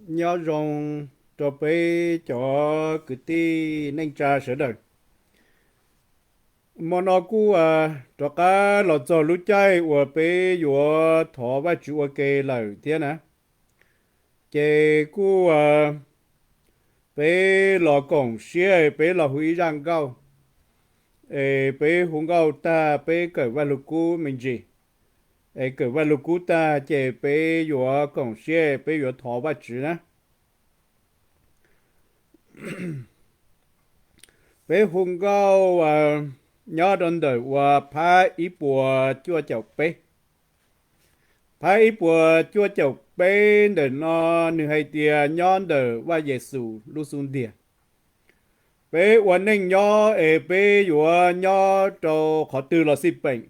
Nyob zoo rau peb cov kwv tij neej tsa sawv daws. Hmo no kuj rov qab los txog lub caij uas peb yuav thov Vajtswv ua ke lawm thiab na. Ces kuj peb los koom siab, peb los hu ib zaj nkauj. Es peb hu nkauj tag peb kawm Vajluskub me ntsis. Es kawm Vajluskub tag ces peb yuav koom siab, peb yuav thov Vajtswv na. Peb hu nkauj nyob rau ntawm uas phab ib puas cuaj caum peb. Phab ib puas cuaj caum peb ntawm no nws hais tias nyob ntawm Vaj Yexus lub xub ntiag. Peb ua neej nyob es peb yuav nyob rau qhov twg los xij peem.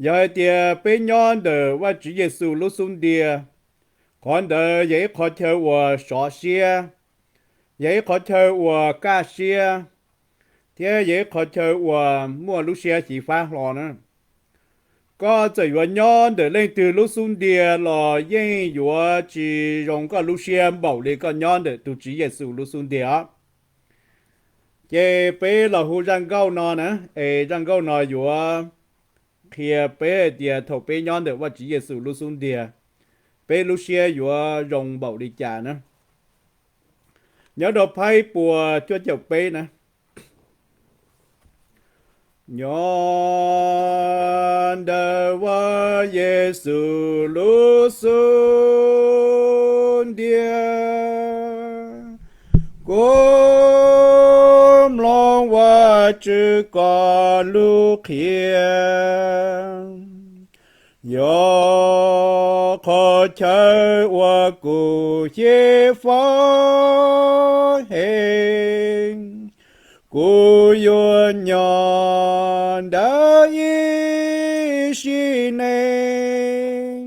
Yog hais tias peb nyob ntawm Vajtswv Yexus lub xub ntiag, qhov ntawd yog ib qhov chaw uas sov siab, yog ib qhov chaw uas kaj siab, thiab yog ib qhov chaw uas muaj lub siab xyiv fab hlo na. Koj txawm yuav nyob ntawm leej twg lub xub ntiag los yeej yuav tsis zoo koj lub siab npaum li koj nyob ntawm tus Tswv Yexus lub xub ntiag os. Ces peb los hu zaj nkauj no na, es zaj nkauj no yuav qhia peb hais tias thaum peb nyob ntawm Vajtswv Yexus lub xub ntiag, peb lub siab yuav zoo npaum li cas na. Nyob rau phab ib puas cuaj caum peb na. Nyob ntawm Vaj Yexus lub xub ntiag, kuv mloog Vajtswv koj lub qhia, yog qhov chaw uas kuv xyiv fab heev. Kuv yuav nyob ntawm ib sim neej,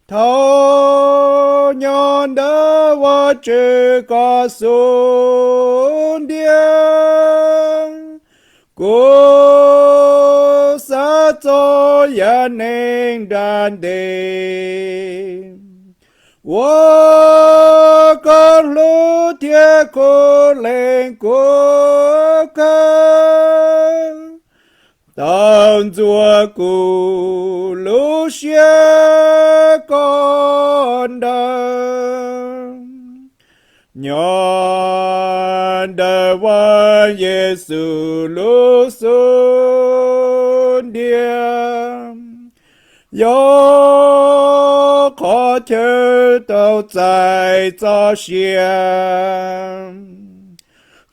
thaum nyob ntawm Vajtswv koj xub ntiag, kuv xav txog yam neeg nram ntej uas koj hlub thiab kuv lees kuv kawg, tau ntxuav kuv lub siab koj nrawm. Nyob ntawm Vaj Yexus lub xub ntiag, yog qhov chaw tau txais txoj sia,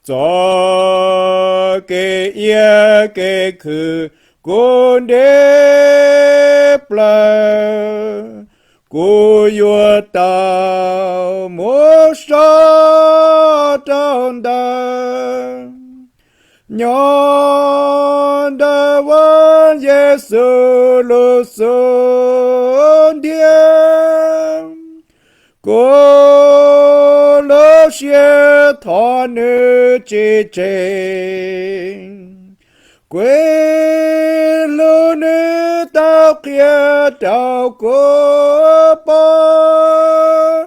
txoj kev iab kev khw kuv ntev plaws, kuv yuav tau mus so rau ntawd. Nyob ntawm Vaj Yexus lub xub ntiag, kuv lub siab thov nws tsis tseg, kuv hlub nws tau qhia rau kuv pom,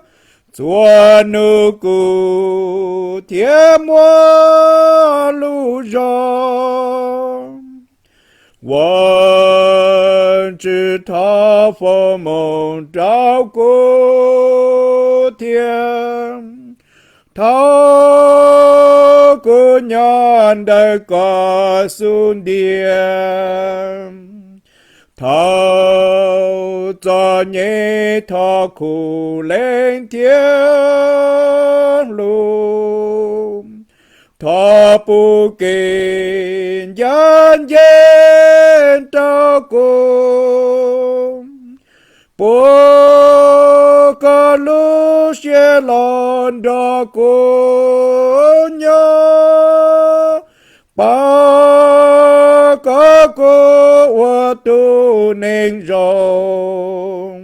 txhua hnub kuv thiaj muaj lub zog. Vajtswv thov foom hmoov rau kuv thiab, thaum kuv nyob ntawm koj xub ntiag, thaum txom nyem thov khuv leej thiab hlub, thov pub kev ncaj ncees rau kuv, pub koj lub siab los nrog kuv nyob, pab kom kuv ua tus neeg zoo,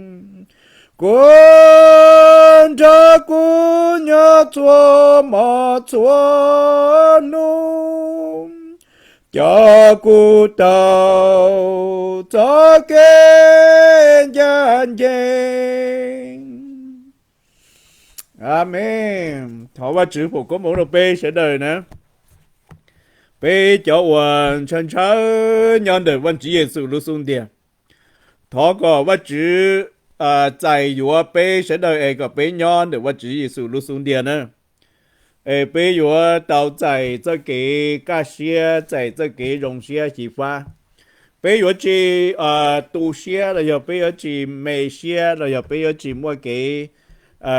kuv nrog kuv nyob txhua hmo txhua hnub, coj kuv taug txoj kev ncaj ncees. Amees. Thov Vajtswv foom koob hmoov rau peb sawv daws na. Peb cov uas ntshaw ntshaw nyob ntawm Vajtswv Yexus lub xub ntiag, thov kom Vajtswv txais yuav peb sawv daws es kom peb nyob ntawm Vajtswv Yexus lub xub ntiag na. Es peb yuav tau txais txoj kev kaj siab, txais txoj kev zoo siab xyiv fab. Peb yuav tsis tu siab los yog peb yuav tsis me siab los yog peb yuav tsis muaj kev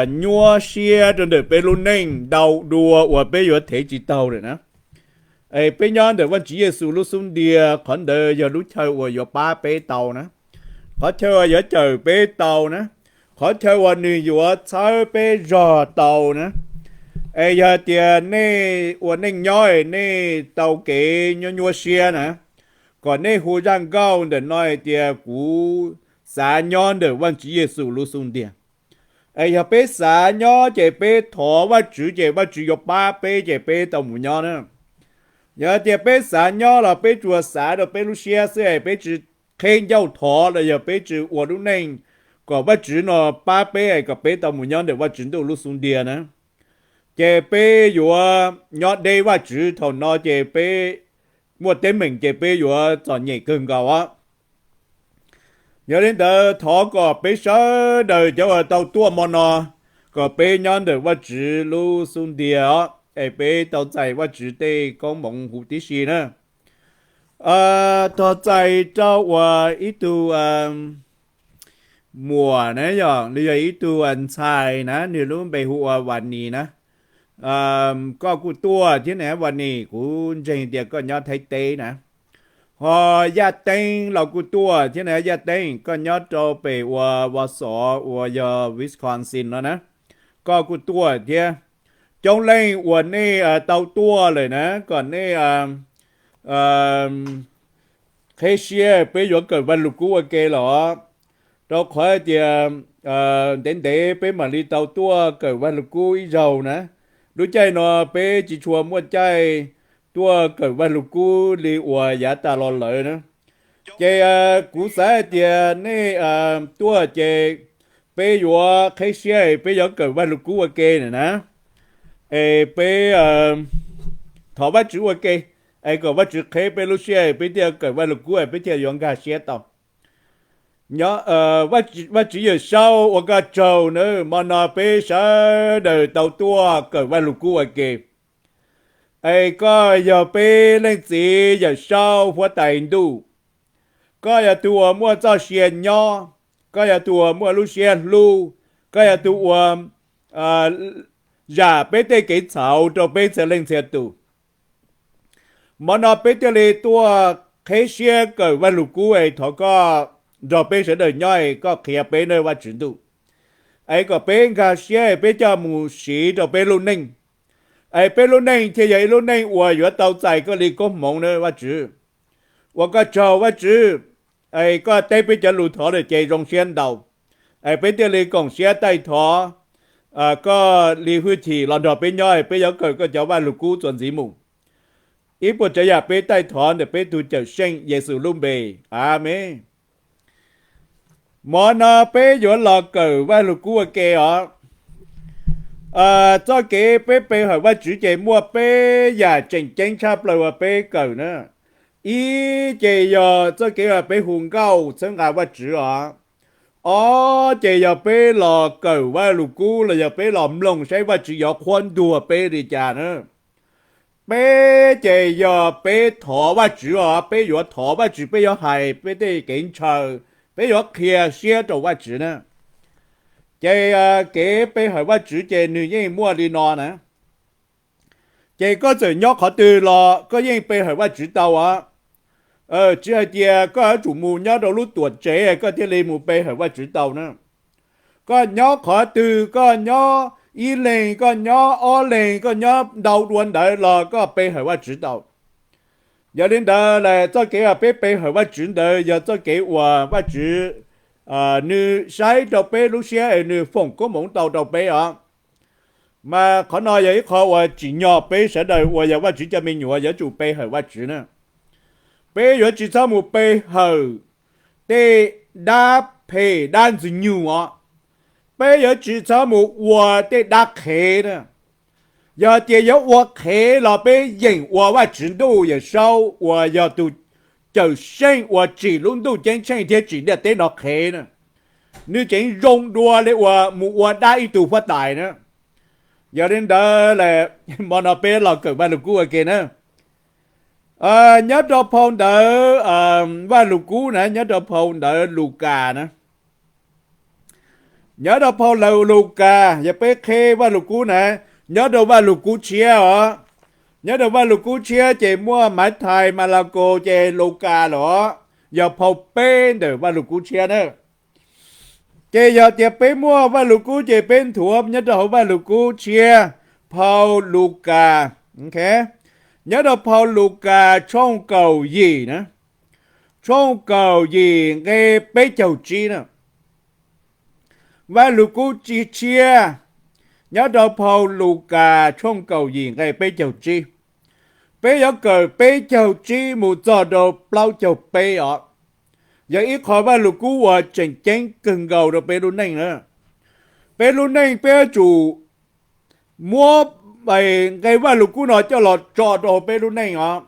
nyuaj siab rau ntawm peb lub neej ntau dua uas peb yuav thev tsis taug lawm na. Es peb nyob ntawm Vajtswv Yexus lub xub ntiag, qhov ntawd yog lub chaw uas yuav pab peb tau na. Qhov chaw uas yuav cawm peb tau na. Qhov chaw uas nws yuav txhawb peb zog tau na. Es yog tias nej ua neej nyob es nej tau kev nyuaj nyuaj siab na, kom nej hu zaj nkauj ntawm no hais tias kuv xav nyob ntawm Vajtswv Yexus lub xub ntiag. Es yog peb xav nyob ces peb thov Vajtswv ces Vajtswv yuav pab peb ces peb tau mus nyob na. Yog tias peb xav nyob los peb tsuas xav rau peb lub siab xwb es peb tsis qheb ncauj thov los yog peb tsis ua lub neej kom Vajtswv no pab peb es kom peb tau mus nyob ntawm Vajtswv ntuj lub xub ntiag na, ces peb yuav nyob deb Vajtswv, thaum no ces peb muaj teeb meem ces peb yuav txom nyem kawg nkaus os. Yog li ntawd thov kom peb sawv daws cov uas tau tuaj hmo no, kom peb nyob ntawm Vajtswv lub xub ntiag os, es peb tau txais Vajtswv tej koob hmoov huv tib si na. Tog txais rau uas ib tug muam na, yog li yog ib tug ntxhais na, nws lub npe hu ua Vas Nis na. Koj kuj tuaj thiab ne Vas Nis, kuv ntseeg tias koj nyob Thaib teb na. Ho Yaj Teeb los kuj tuaj thiab na, Yaj Teeb koj nyob rau pem uas Wausau uas yog Wisconsin no na. Koj kuj tuaj thiab. Coob leej uas nej tau tuaj lawm na, kom nej qheb siab peb yuav kawm Vaj Lug Kub ua ke los, rau qhov tias ntev ntev peb mam li tau tuaj kawm Vaj Lug Kub ib zaug na. Lub caij no peb tsis tshua muaj caij tuaj kawm Vaj Lug Kub li uas yav tas los lawm na. Ces kuv xav hais tias nej tuaj ces peb yuav qheb siab peb yuav kawm Vaj Lug Kub ua ke na. Es peb thov Vajtswv ua ke, es kom Vajtswv qheb peb lub siab peb thiaj kawm Vaj Lug Kub peb thiaj yuav nkag siab tau. Nyob Vajtswv Yawm Saub ua koj tsaug na, hmo no peb sawv daws tau tuaj kawm Vaj Lug Kub ua ke. Es koj yog peb leej txiv Yawm Saub huab tais ntuj, koj yog tus uas muaj txoj sia nyob, koj yog tus uas muaj lub siab hlub, koj yog tus uas zam peb tej kev txhaum rau peb txhia leej txhia tus. Hmo no peb thiaj li tuaj qheb siab kawm Vaj Lug Kub es thov koj nrog peb sawv daws nyob es koj qhia peb nawb Vajtswv ntuj, es kom peb nkag siab es peb coj mus siv rau peb lub neej, es peb lub neej thiaj yog ib lub neej uas yuav tau txais koj li koob hmoov nawb Vajtswv. Ua koj tsaug Vajtswv, es koj teb peb cov lus thov lawm ces zoo siab ntau, es peb thiaj li koom siab taij thov koj li hwj chim los nrog peb nyob es peb yuav kawm koj cov Vaj Lug Kub txuas ntxiv mus. Ib puas tsav yam peb taij thov ntawm peb tus Cawmseej Yexus lub npe. Amees. Hmo no peb yuav los kawm Vaj Lug Kub ua ke os. Txoj kev peb pe hawm Vajtswv ces muaj peb yam tseem ceeb tshaj plaws uas peb kawm na. Ib ces yog txoj kev uas peb hu nkauj txhawb nqa Vajtswv os. Ob ces yog peb los kawm Vaj Lug Kub los yog peb los mloog saib Vajtswv yuav qhuab ntuas peb li cas na. Peb ces yog peb thov Vajtswv os, peb yuav thov Vajtswv, peb yuav hais peb tej kev ntshaw, peb yuav qhia siab rau Vajtswv na. Ces kev pe hawm Vajtswv ces nws yeej muaj li no na. Ces koj txawm nyob qhov twg los koj yeej pe hawm Vajtswv tau os. Tsis hais tias koj yuav tsum mus nyob rau lub tuam tsev koj thiaj li mus pe hawm Vajtswv tau na. Koj nyob qhov twg, koj nyob ib leeg, koj nyob ob leeg, koj nyob ntau dua ntawd los koj pe hawm Vajtswv tau. Yog li ntawd las txoj kev uas peb pe hawm Vajtswv ntawd yog txoj kev uas Vajtswv nws saib rau peb lub siab es nws foom koob hmoov tau rau peb os. Mas qhov no yog ib qho uas tsim nyog peb sawv daws uas yog Vajtswv cov me nyuam yuav tsum pe hawm Vajtswv na. Peb yuav tsis txhob mus pe hawm tej dab phem dab ntxwg nyoog os. peb yuav tsis txhob mus ua tej dab qhev na. Yog tias yuav ua qhev los peb yeem ua Vajtswv Ntuj Yawm Saub uas yog tus Cawm Seej uas tsim lub ntuj ceeb tsheej thiab tsim ntiaj teb no qhev na. Nws tseem zoo dua li uas mus ua dab ib tug huab tais na. Yog li ntawd, hmo no peb los kawm Vaj Lug Kub ua ke na. Nyob rau phau ntawv Vaj Lug Kub na, nyob rau phau ntawv Lukas na. Nyob rau phau ntawv Lukas, yog peb qheb Vaj Lug Kub na, nyob rau Vaj Lug Kub tshiab os. Nyob rau Vaj Lug Kub tshiab ces muaj Mathais, Malakaus ces Lukas los, yog phau peb ntawm Vaj Lug Kub tshiab na. Ces yog tias peb muaj Vaj Lug Kub ces peb nthuav nyob rau hauv Vaj Lug Kub tshiab, phau Lukas, nyob rau phau Lukas tshooj kaum yim na, tshooj kaum yim nqe peb caug tsib na. Vaj Lug Kub tshiab, nyob rau phau Lukas tshooj kaum yim nqe peb caug tsib. Peb yuav kawm peb caug tsib mus txog rau plaub caug peb os. Yog ib qho Vaj Lug Kub uas tseem ceeb kawg nkaus rau peb lub neej na. Peb lub neej peb yuav tsum muab nqe Vaj Lug Kub no coj los tso rau hauv peb lub neej os.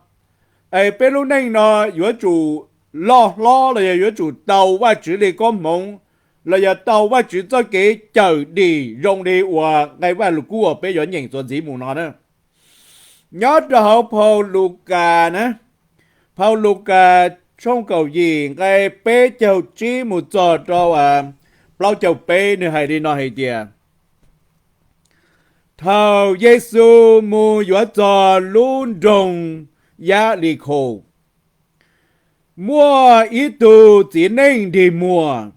Es peb lub neej no yuav tsum loj hlob los yog yuav tsum tau Vajtswv li koob hmoov, los yog tau Vajtswv txoj kev cawm dim zoo li uas nqe Vaj Lug Kub uas peb yuav nyeem txuas ntxiv mus no na. Nyob rau hauv phau Lukas na, phau Lukas tshooj kaum yim nqe peb caug tsib mus txog rau plaub caug peb, nws hais li no hais tias, thaum Yexus mus yuav txog lub nroog Yaj Lis Khaus, muaj ib tug txiv neej nrig muag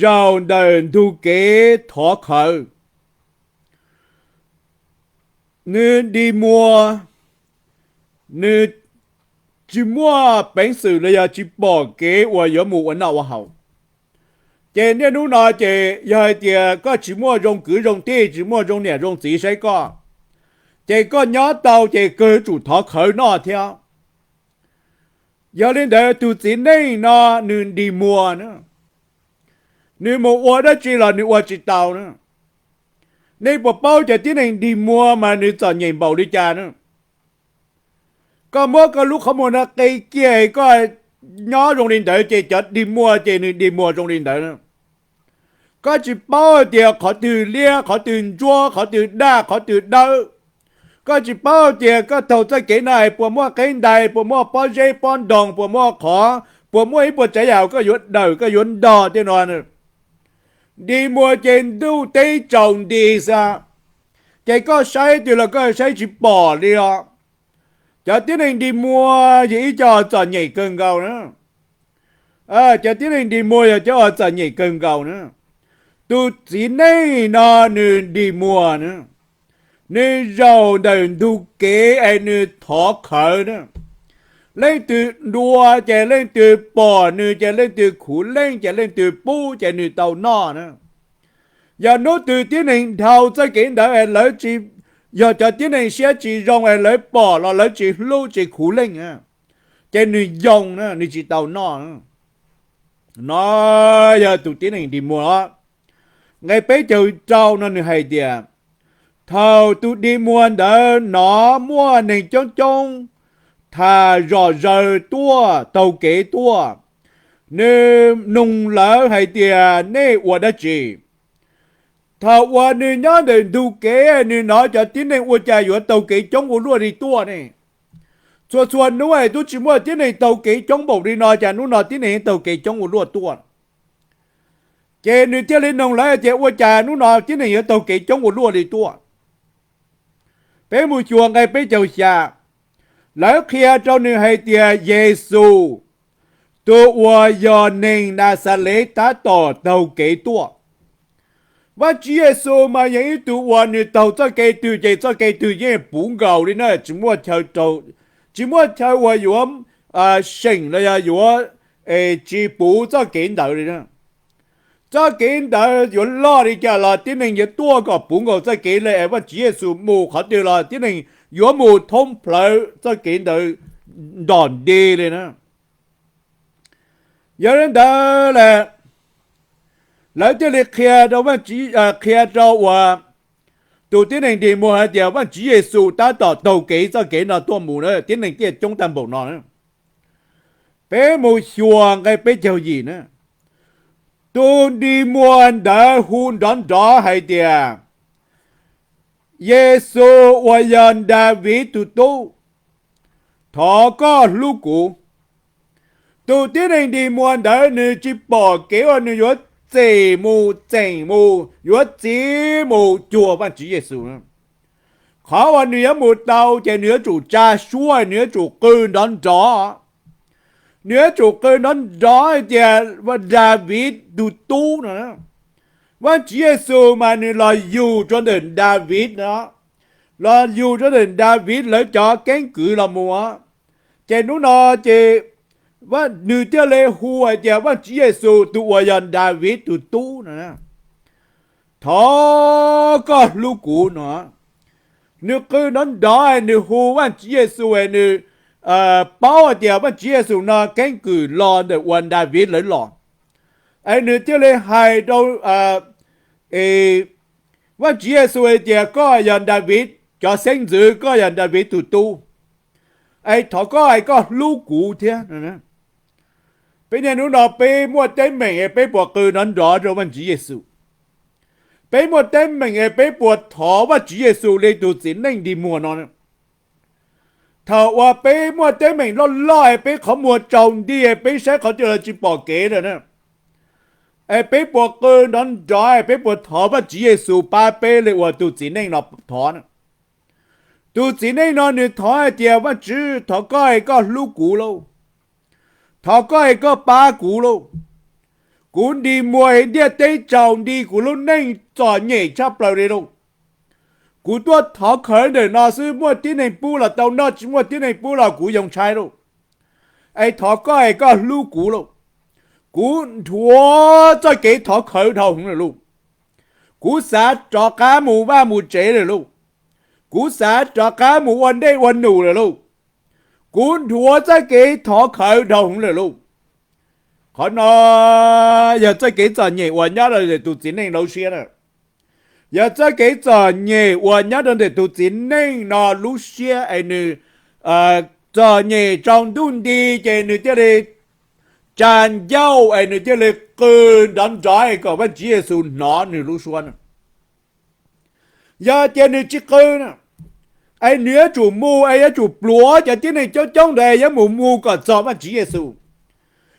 zaum ntawm ntug kev thov khawv. Nws nrig muag, nws tsis muaj peev xwm los yog tsis pom kev uas yuav mus ua noj ua haus. Ces niaj hnub no ces yog hais tias koj tsis muaj zoo kwv zoo tij, tsis muaj zoo niam zoo txiv saib koj, ces koj nyob tau ces koj yuav tsum thov khawv noj thiab. Yog li ntawd tus txiv neej no nws nrig muag na, nws mus ua dab tsi los nws ua tsis tau na. Nej puas paub cov tib neeg nrig muag mas nws txom nyem npaum li cas na? Koj muab koj lub qhov muag no qe kiag, koj nyob zoo li ntawd ces cov dig muag ces nws dig muag zoo li ntawd na. Koj tsis paub tias qhov twg liab, qhov twg ntsuab, qhov twg daj, qhov twg dawb. Koj tsis paub tias koj taug txoj kev no puas muaj qeb ntais, puas muaj pob zeb pob ntoos, puas muaj qhov, puas muaj ib puas tsav yam koj yuav dawm koj yuav ntog tej no. Dig muag ces ntuj teb tsaus nti xwb, ces koj saib twg los koj saib tsis pom li os. Cov tib neeg dig muag yog ib co txom nyem kawg nkaus na. Cov tib neeg dig muag yog cov txom nyem kawg nkaus na. Tus txiv neej no nws dig muag na, nws zaum ntawm ntug kev es nws thov khawv na. Leej twg dua ces leej twg pom nws ces leej twg khuv leej ces leej twg pub ces nws tau noj na. Yog hnub twg tib neeg dhau txoj kev ntawd es lawv tsis, yog cov tib neeg siab tsis zoo es lawv pom los lawv tsis hlub tsis khuv leej, ces nws yoo na, nws tsis tau noj. No yog tus tib neeg dig muag os. Nqe peb caug rau no nws hais tias, thaum tus dig muag ntawd hnov muaj neeg coob coob tham zom zaws tuaj taug kev tuaj, nws nug lawv hais tias, nej ua dab tsi? Thaum uas nws nyob ntawm ntug kev nws hnov cov tib neeg ua cas yuav taug kev coob ua luaj li tuaj ne. Txhua txhua hnub es twb tsis muaj tib neeg taug kev coob npaum li no, cas hnub no tib neeg taug kev coob ua luaj tuaj. Ces nws thiaj li nug lawv tias, ua cas hnub no tib neeg yuav taug kev coob ua luaj li tuaj? Peb mus xyuas nqe peb caug xya, lawv qhia rau nws hais tias Yexus, tus uas yog neeg Naxales tab tom taug kev tuaj. Vajtswv Yexus mas yog ib tug uas nws taug txoj kev twg ces txoj kev twg yeej puv nkaus li na, tsis muaj chaw, tsis muaj chaw uas yuav seem los yog yuav tsis puv txoj kev ntawd li na. Txoj kev ntawd yuav loj li cas los tib neeg yuav tuaj kom puv nkaus txoj kev li es Vajtswv Yexus mus qhov twg los tib neeg yuav mus thoob plawv txoj kev ntawd nrom nti li na. Yog li ntawd las, Lawv thiaj li qhia rau, qhia rau uas tus tib neeg dig muag hais tias Vajtswv Yexus tab tom taug kev txoj kev no tuaj mus na, tib neeg thiaj coob tag npaum no na. Peb mus xyuas nqe peb caug yim na. Tus dig muag ntawd hu nrov nrov hais tias, Yexus uas yog Daviv tus tub, thov koj hlub kuv. Tus tib neeg dig muag ntawd nws tsis pom kev uas nws yuav txem mus, txeem mus, yuav txiv mus cuag Vajtswv Yexus. Qhov uas nws yuav mus tau ces nws yuav tsum tsa suab, nws yuav tsum qw nrov nrov. Nws yuav tsum qw nrov nrov hais tias, Daviv tus tub no. Vajtswv Yexus mas nws los yug rau ntawm Daviv no, los yug rau ntawm Daviv lawv cov keeb kwm los mus. Ces hnub no ces nws thiaj li hu hais tias Vajtswv Yexus tus uas yog Daviv tus tub no, thov koj hlub kuv no. Nws qw nrov nrov, nws hu Vajtswv Yexus, nws paub hais tias Vajtswv Yexus no keeb kwm los ntawm uas Daviv lawv los. Es nws thiaj li hais rau Vajtswv Yexus hais tias, Koj yog Daviv cov xeeb ntxwv, koj yog Daviv tus tub, es thov koj es koj hlub kuv thiab. Peb niaj hnub no peb muaj teeb meem es peb puas qw nrov nrov rau Vajtswv Yexus? Peb muaj teeb meem es peb puas thov Vajtswv Yexus li tus txiv neej dig muag no? Thaum uas peb muaj teeb meem loj loj es peb qhov muag tsaus nti es peb saib qhov twg los tsis pom kev lawm na, es peb puas qw nrov nrov, peb puas thov Vajtswv Yexus pab peb li uas tus txiv neej no thov? Tus txiv neej no nws thov hais tias, Vajtswv, thov koj es koj hlub kuv lauj. Thov koj es koj pab kuv lauj. Kuv dig muag es ntiaj teb tsaus nti, kuv lub neej txom nyem tshaj plaws li lauj. Kuv tuaj thov khawv ntawm no xwb, muaj tib neeg pub los tau noj, tsis muaj tib neeg pub los kuv yoo tshaib lauj. Es thov koj es koj hlub kuv lauj. Kuv nrhuav txoj kev thov khawv dhau hwv lawm lauj. Kuv xav rov qab mus vaj mus tsev lawm lauj. Kuv xav rov qab mus ua ntej ua num lawm lauj. Kuv nrhuav txoj kev thov khawv dhau hwv lawm lauj. Qhov no yog txoj kev txom nyem uas nyob rau ntawm tus txiv neej no lub siab na. Yog txoj kev txom nyem uas nyob rau ntawm tus txiv neej no lub siab es nws txom nyem tsaus ntuj nti ces nws thiaj li tsa ncauj es nws thiaj li qw nrov nrov es kom Vajtswv Yexus hnov nws lub suab na. Yog tias nws tsis qw na, es nws yuav tsum mus es yuav tsum pluav cov tib neeg coob coob ntawd es yuav mus mus kom txog Vajtswv Yexus.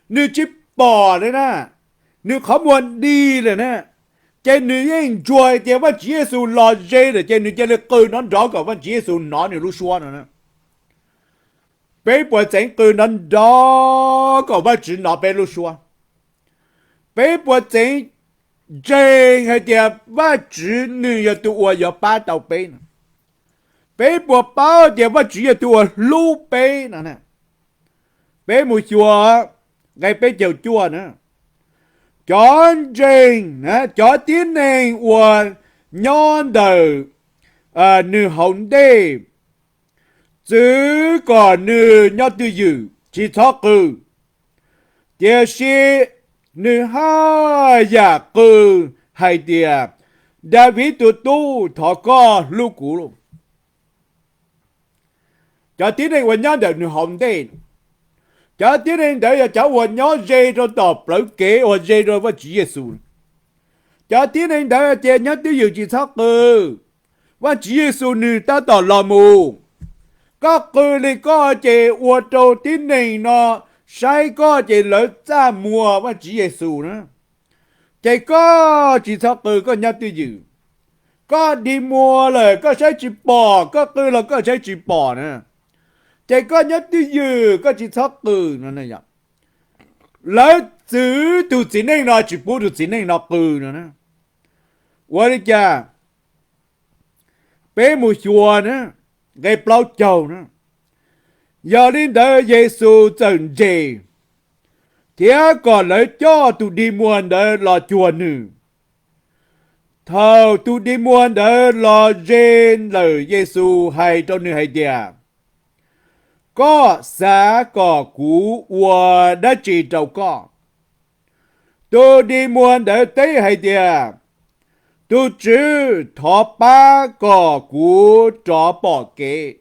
Nws tsis pom li na, nws qhov muag dig lawm na, ces nws yeej ntsuag tias Vajtswv Yexus los ze lawm ces nws cia li qw nrov nrov kom Vajtswv Yexus hnov nws lub suab no. Peb puas txeev qw nrov nrov kom Vajtswv hnov peb lub suab? Peb puas txeev ntseeg hais tias Vajtswv nws yog tus uas yuav pab tau peb no? Peb puas paub tias Vajtswv yog tus uas hlub peb no? Peb mus xyuas nqe peb caug cuaj na. Cov ntseeg, cov tib neeg uas nyob ntawm nws hauv ntej txwv kom nws nyob twj ywm tsis txhob qw, tiam sis nws haj yam qw hais tias, Daviv tus tub, thov koj hlub kuv lauj. Cov tib neeg uas nyob ntawm nws hauv ntej, cov tib neeg ntawd yog cov uas nyob ze rau tom plawv kev uas ze rau Vajtswv Yexus. Cov tib neeg ntawd tias nyob twj ywm tsis txhob qw, Vajtswv Yexus nws tab tom los mus. Koj qw li koj ces ua rau tib neeg no saib koj ces lawv txaj muag Vajtswv Yexus na. Ces koj tsis txhob qw, koj nyob twj ywm. Koj dig muag lawm koj saib tsis pom, koj qw los koj saib tsis pom na. Ces koj nyob twj ywm, koj tsis txhob qw no. Lawv txwv tus txiv neej no tsis pub tus txiv neej no qw no. Ua li cas? Peb mus xyuas na, nqe plaub caug na. Yog li ntawd Yexus txawm ntses, thiab kom lawv coj tus dig muag ntawd los cuag nws. Thaum tus dig muag ntawd los ze ntawm Yexus hais rau nws hais tias, Koj xav kom kuv ua dab tsi rau koj? Tus dig muag ntawd teb hais tias, Tus Tswv, thov pab kom kuv rov pom kev.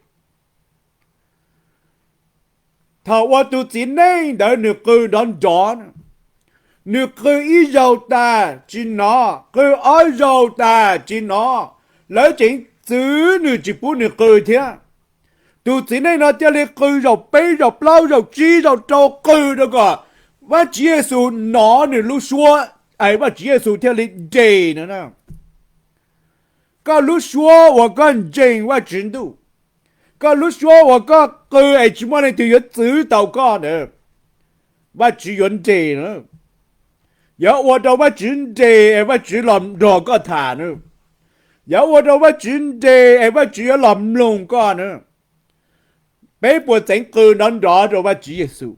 Thaum uas tus txiv neej ntawd nws qw nrov nrov, nws qw ib zaug tas tsis hnov, qw ob zaug tas tsis hnov, lawv tseem txwv nws tsis pub nws qw thiab. Tus txiv neej no thiaj li qw zaum peb zaum plaub zaum tsib zaum rau, qw rau kom Vajtswv Yexus hnov nws lub suab, es Vajtswv Yexus thiaj li nres no. Koj lub suab uas koj ntseeg Vajtswv ntuj, koj lub suab uas koj qw es tsis muaj leej twg yuav txwv tau koj ntawd, Vajtswv yuav nres na. Yuav ua rau Vajtswv nres es Vajtswv los nrog koj tham na. Yuav ua rau Vajtswv nres es Vajtswv yuav los mloog koj na. Peb puas txeev qw nrov nrov rau Vajtswv Yexus?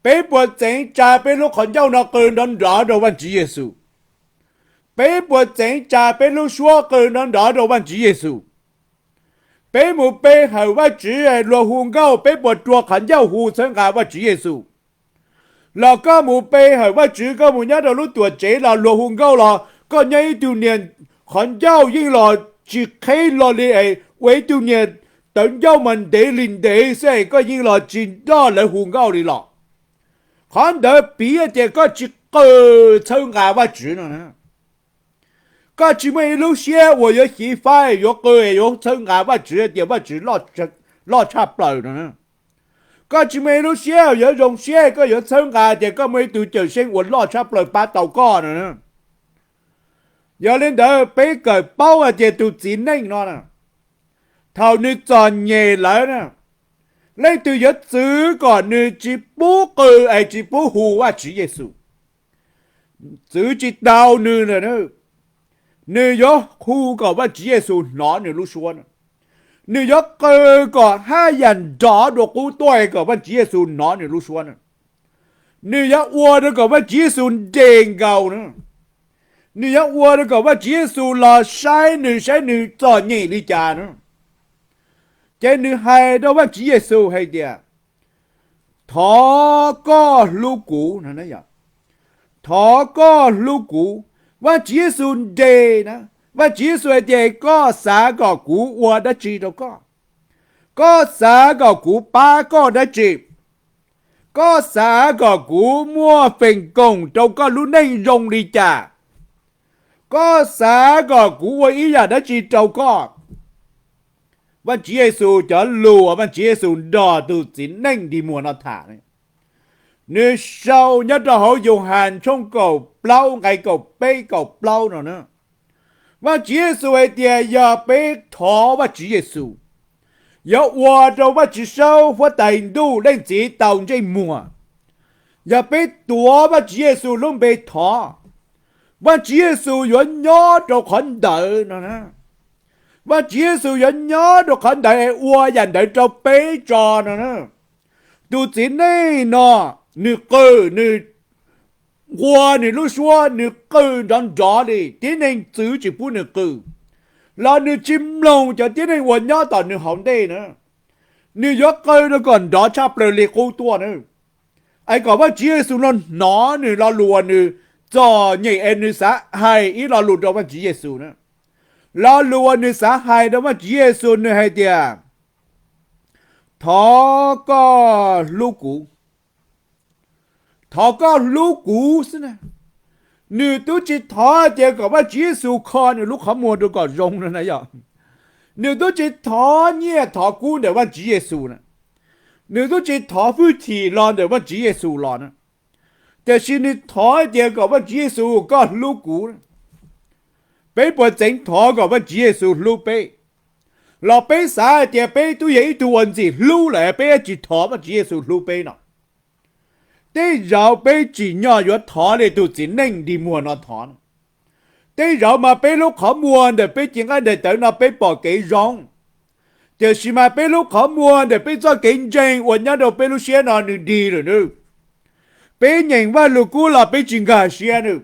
Peb puas txeev tsa peb lub qhov ncauj no qw nrov nrov rau Vajtswv Yexus? Peb puas txeev tsa peb lub suab qw nrov nrov rau Vajtswv Yexus? Peb mus pe hawm Vajtswv luag hu nkauj, peb puas rua qhov ncauj hu txhawb nqa Vajtswv Yexus? Los koj mus pe hawm Vajtswv, koj mus nyob rau lub tuam tsev los luag hu nkauj los koj nyob ib tug niag qhov ncauj yeej los tsis qheb lo li es ua ib tug niag tawv ncauj mas ntev li ntev xwb es koj yeej los tsis nrog lawv hu nkauj li los? Qhov ntawd piv tias koj tsis qw txhawb nqa Vajtswv no. Koj tsis muaj ib lub siab uas yuav xyiv fab, yuav qw, yuav txhawb nqa Vajtswv tias Vajtswv loj tshaj plaws no. Koj tsis muaj ib lub siab yuav zoo siab koj yuav txhawb nqa tias koj muaj ib tug Cawmseej uas loj tshaj plaws pab tau koj no. Yog li ntawd peb kawm paub hais tias tus txiv neej no, thaum nws txom nyem lawm na, leej twg yuav txwv kom nws tsis pub qw es tsis pub hu Vajtswv Yexus? Txwv tsis tau nws lawm. Nws yuav hu kom Vajtswv Yexus hnov nws lub suab no. Nws yuav qw kom haj yam nrov dua qub tuaj kom Vajtswv Yexus hnov nws lub suab no. Nws yuav ua rau kom Vajtswv Yexus nres nkaus na. Nws yuav ua rau kom Vajtswv Yexus los saib nws, saib nws txom nyem li cas na. Ces nws hais rau Vajtswv Yexus hais tias, Thov koj hlub kuv. Thov koj hlub kuv. Vajtswv Yexus nres na. Vajtswv Yexus hais tias, Koj xav kom kuv ua dab tsi rau koj? Koj xav kom kuv pab koj dab tsi? Koj xav kom kuv muaj feem koom rau koj lub neej zoo li cas? Koj xav kom kuv ua ib yam dab tsi rau koj? Vajtswv Yexus cov lus uas Vajtswv Yexus nrog tus txiv neej dig muag no tham, nws sau nyob rau hauv Yauhas tshooj kaum plaub nqe kaum peb kaum plaub no na. Vajtswv Yexus hais tias yog peb thov Vajtswv Yexus, yuav ua rau Vajtswv saub huab tais ntuj leej txiv tau ntsej muag. Yog peb tuav Vajtswv Yexus lub npe thov, Vajtswv Yexus yuav nyob rau qhov ntawd no. Vajtswv Yexus yuav nyob rau qhov ntawd es ua yam ntawd rau peb tso no. Tus txiv neej no, nws qw, nws nqua nws lub suab, nws qw nrov nrov li tib neeg txwv tsis pub nws qw, los nws tsis mloog cov tib neeg uas nyob tom nws hauv ntej na. Nws yuav qw rau kom nrov tshaj plaws li qub tuaj na. Es kom Vajtswv Yexus no hnov nws lo lus uas nws txom nyem es nws xav hais ib lo lus rau Vajtswv Yexus na. Lo lus uas nws xav hais rau Vajtswv Yexus nws hais tias, Thov koj hlub kuv. Thov koj hlub kuv xwb na. Nws twb tsis thov tias kom Vajtswv Yexus kho nws lub qhov muag rau kom zoo no na yog. Nws twb tsis thov nyiaj thov kub ntawm Vajtswv Yexus na. Nws twb tsis thov hwj chim los ntawm Vajtswv Yexus los na. Tiam sis nws thov tias kom Vajtswv Yexus koj hlub kuv. Peb puas txeev thov kom Vajtswv Yexus hlub peb? Los peb xav hais tias peb twb yog ib tug uas ntxim hlub lawm peb tsis thov Vajtswv Yexus hlub peb no? Tej zaum peb tsim nyog yuav thov li tus txiv neej dig muag no thov. Tej zaum mas peb lub qhov muag ntawm peb cev nqaij daim tawv no peb pom kev zoo, tiam sis mas peb lub qhov muag ntawm peb txoj kev ntseeg uas nyob rau peb lub siab no nws dig lawm na. Peb nyeem Vajluskub los peb tsis nkag siab na.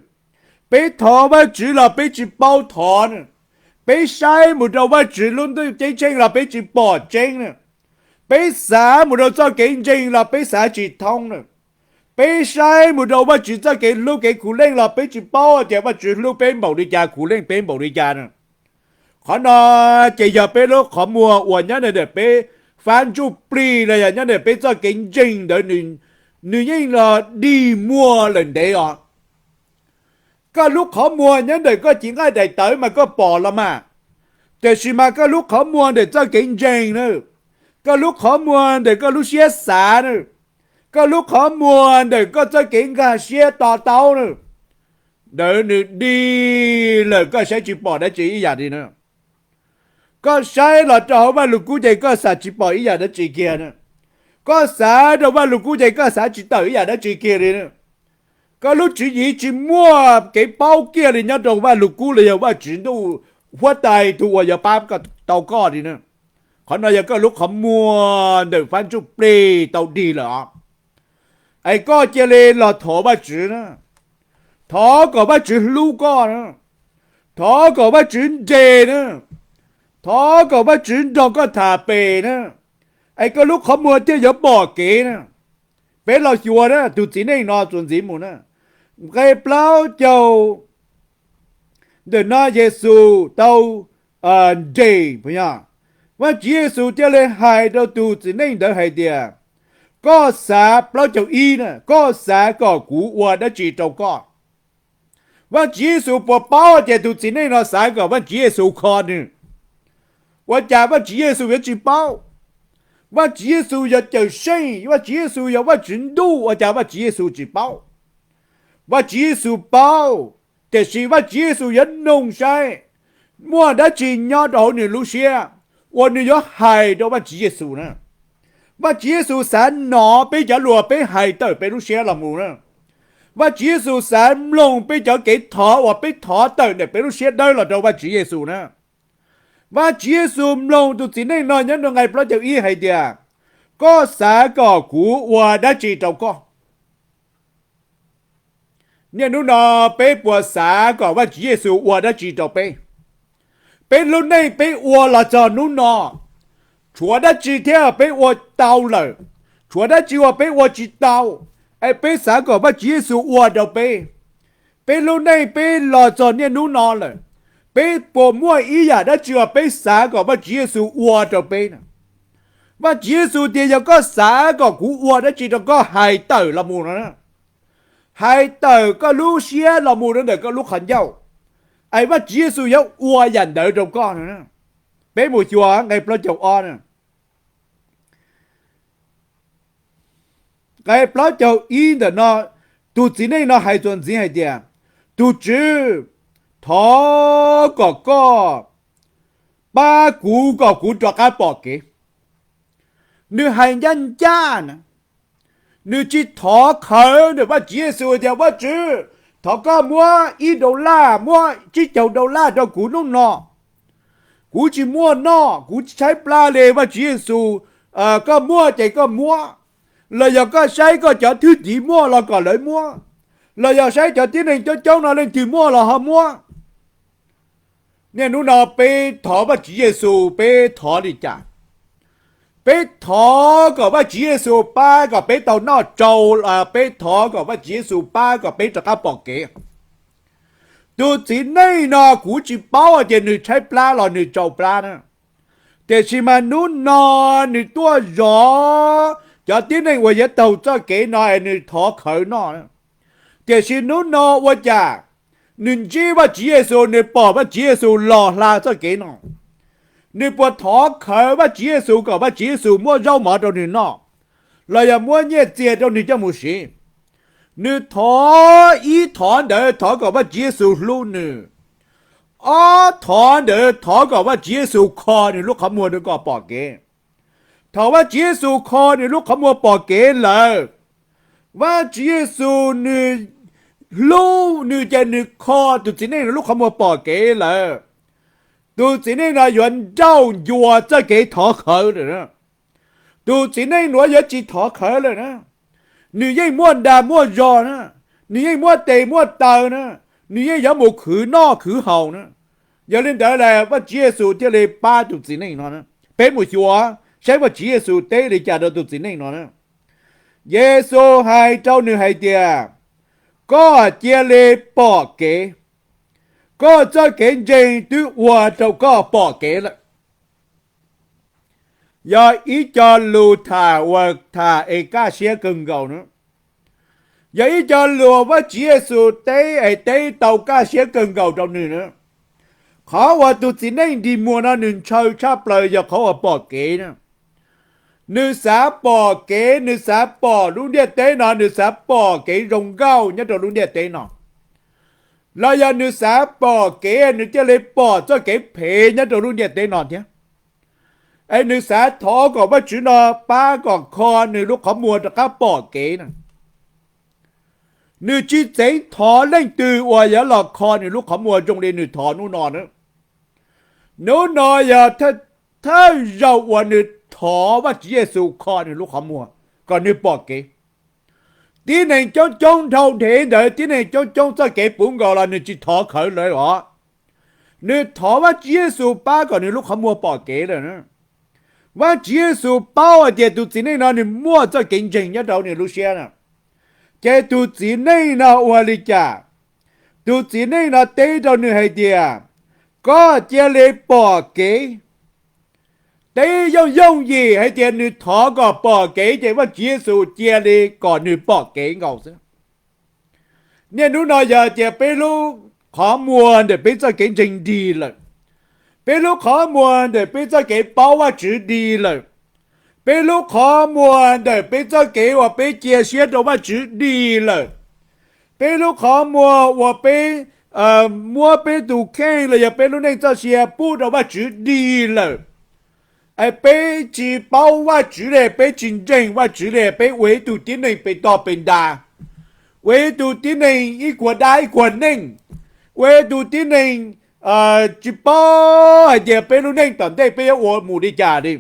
Peb thov Vajtswv los peb tsis paub thov na. Peb saib mus rau Vajtswv lub ntuj ceeb tsheej los peb tsis pom tseeb na. Peb xav mus rau txoj kev ntseeg los peb xav tsis thoob na. Peb saib mus rau Vajtswv txoj kev hlub kev khuv leej los peb tsis paub tias Vajtswv hlub peb npaum li cas, khuv leej peb npaum li cas na. Qhov no ces yog peb lub qhov muag uas nyob ntawm peb fab ntsuj plig los yog nyob ntawm peb txoj kev ntseeg ntawd nws yeej los dig muag lawm ntev os. Koj lub qhov muag nyob ntawm koj cev nqaij daim tawv mas koj pom los mas, tiam sis mas koj lub qhov muag ntawm txoj kev ntseeg na, koj lub qhov muag ntawm koj lub siab xav na, koj lub qhov muag ntawm koj txoj kev nkag siab to taub na, ntawd nws dig lawm koj saib tsis pom dab tsi ib yam li na. Koj saib los rau hauv Vaj Lug Kub ces koj xav tsis pom ib yam dab tsi kiag na. Koj xav rau Vaj Lug Kub ces koj xav tsis tawm ib yam dab tsi kiag li na. Koj lub tswv yim tsis muaj kev paub kiag li nyob rau Vaj Lug Kub los yog Vajtswv Ntuj huab tais tus uas yuav pab tau koj li na. Qhov no yog koj lub qhov muag ntawm fab ntsuj plig tau dig lawm os. Es koj cia li los thov Vajtswv na, thov kom Vajtswv hlub koj na, thov kom Vajtswv nres na, thov kom Vajtswv nrog koj tham pem na, es koj lub qhov muag thiaj yuav pom kev na. Peb los xyuas na, tus txiv neej no txuas ntxiv mus na, nqe plaub caug ntawm no Yexus tau nres, Vajtswv Yexus thiaj li hais rau tus txiv neej ntawd hais tias, koj xav, plaub caug ib na, koj xav kom kuv ua dab tsi rau koj? Vajtswv Yexus puas paub tias tus txiv neej no xav kom Vajtswv Yexus kho nws? Ua cas Vajtswv Yexus yuav tsis paub? Vajtswv Yexus yog Cawmseej, Vajtswv Yexus yog Vajtswv Ntuj, ua cas Vajtswv Yexus tsis paub? Vajtswv Yexus paub, tiam sis Vajtswv Yexus yuav noog saib muaj dab tsi nyob rau hauv nws lub siab uas nws yuav hais rau Vajtswv Yexus na. Vajtswv Yexus xav hnov peb cov lus peb hais tawm peb lub siab los mus na. Vajtswv Yexus xav mloog peb cov kev thov uas peb thov tawm ntawm peb lub siab dawb los rau Vajtswv Yexus na. Vajtswv Yexus mloog tus txiv neej no nyob rau nqe plaub caug ib hais tias, koj xav kom kuv ua dab tsi rau koj? Niaj hnub no peb puas xav kom Vajtswv Yexus ua dab tsi rau peb? Peb lub neej peb ua los txog hnub no, tshuav dab tsi thiab peb ua tau lawm? Tshuav dab tsi uas peb ua tsis tau, es peb xav kom Vajtswv Yexus ua rau peb? Peb lub neej peb los txog niaj hnub no lawm, peb puas muaj ib yam dab tsi uas peb xav kom Vajtswv Yexus ua rau peb na? Vajtswv Yexus tias yog koj xav kom kuv ua dab tsi rau koj, hais tawm los mus no, hais tawm koj lub siab los mus rau ntawm koj lub qhov ncauj, es Vajtswv Yexus yuav ua yam ntawd rau koj no. Peb mus xyuas nqe plaub caug ob na. Nqe plaub caug ib ntawm no, tus txiv neej no hais txuas ntxiv hais tias, tus Tswv, thov kom koj pab kuv kom kuv rov qab pom kev. Nws hais ncaj ncaj na, nws tsis thov khawv ntawm Vajtswv Yexus tias, Vajtswv, thov koj muab ib daus laj, muab tsib caug daus laj rau kuv hnub no. Kuv tsis muaj noj, kuv tshaib plab li, Vajtswv Yexus, koj muaj ces koj muab, los yog koj saib koj cov thwj tim muaj los kom lawv muab, los yog saib cov tib neeg coob coob no leej twg muaj los ho muab. Niaj hnub no peb thov Vajtswv Yexus peb thov li cas? Peb thov kom Vajtswv Yexus pab kom peb tau noj tsau, peb thov kom Vajtswv Yexus pab kom peb rov qab pom kev. Tus txiv neej no kuv tsis paub hais tias nws tshaib plab los nws tsau plab na, tiam sis mas hnub no nws tuaj zov cov tib neeg uas yuav taug txoj kev no es nws thov khawv noj. Tiam sis hnub no ua cas nws ntsib Vajtswv Yexus, nws pom Vajtswv Yexus los hla txoj kev no, nws puas thov khawv Vajtswv Yexus kom Vajtswv Yexus muab zaub mov rau nws noj, los yog muab nyiaj txiag rau nws coj mus siv? Nws thov ib thov ntawd thov kom Vajtswv Yexus hlub nws. Ob thov ntawd thov kom Vajtswv Yexus kho nws lub qhov muag rau kom pom kev. Thaum Vajtswv Yexus kho nws lub qhov muag pom kev lawm, Vajtswv Yexus nws hlub nws ces nws kho tus txiv neej no lub qhov muag pom kev lawm. Tus txiv neej no yuav nrauj ncua txoj kev thov khawv lawm na. Tus txiv neej no yuav tsis thov khawv lawm na. Nws yeej muaj dag muaj zog na, nws yeej muaj tes muaj taw na, nws yeej yuav mus khwv noj khwv haus na. Yog li ntawd las Vajtswv Yexus thiaj li pab tus txiv neej no. Peb mus xyuas saib Vajtswv Yexus teb li cas rau tus txiv neej no na. Yexus hais rau nws hais tias, koj cia li pom kev, koj txoj kev ntseeg twb ua rau koj pom kev lawm. Yog ib co lus tham uas tham es kaj siab kawg nkaus na. Yog ib co lus Vajtswv Yexus teb es teb tau kaj siab kawg nkaus rau nws na. Qhov uas tus txiv neej nrig muag no nws ntshaw tshaj plaws yog qhov uas pom kev na. Nws xav pom kev, nws xav pom lub ntiaj teb no, nws xav pom kev zoo nkauj nyob rau lub ntiaj teb no, los yog nws xav pom kev nws thiaj li pom txoj kev phem nyob rau lub ntiaj teb no thiab. Es nws xav thov kom Vajtswv no pab kom kho nws lub qhov muag rov qab pom kev na. Nws tsis xeev thov leej twg uas yuav los kho nws lub qhov muag zoo li nws thov hnub no na. Hnub no yog thawj zaug uas nws thov Vajtswv Yexus kho nws lub qhov muag kom nws pom kev. Tib neeg coob coob dhau dhev ntawd, tib neeg coob coob txoj kev puv nkaus los nws tsis thov khawv lawv os. Nws thov Vajtswv Yexus pab kom nws lub qhov muag pom kev lawm. Vajtswv Yexus paub hais tias tus txiv neej no nws muaj txoj kev ntseeg nyob rau nws lub siab na. Ces tus txiv neej no ua li cas? Tus txiv neej no teb rau nws hais tias, koj cia li pom kev. Teb yooj yooj yim hais tias nws thov kom pom kev ces Vajtswv Yexus cia li kom nws pom kev nkaus xwb. Niaj hnub no yog tias peb lub qhov muag ntawm peb txoj kev ntseeg dig lawm, peb lub qhov muag ntawm peb txoj kev paub Vajtswv dig lawm, peb lub qhov muag ntawm peb txoj kev uas peb cia siab rau Vajtswv dig lawm, peb lub qhov muag uas peb muab peb tus kheej los yog peb lub neej txoj sia pub rau Vajtswv dig lawm, es peb tsis paub Vajtswv li, peb tsis ntseeg Vajtswv li, peb ua ib tug tib neeg pes tog pes ntas, ua ib tug tib neeg ib kuag dab ib kuag neej, ua ib tug tib neeg tsis paub hais tias peb lub neej tom ntej peb yuav ua mus li cas li.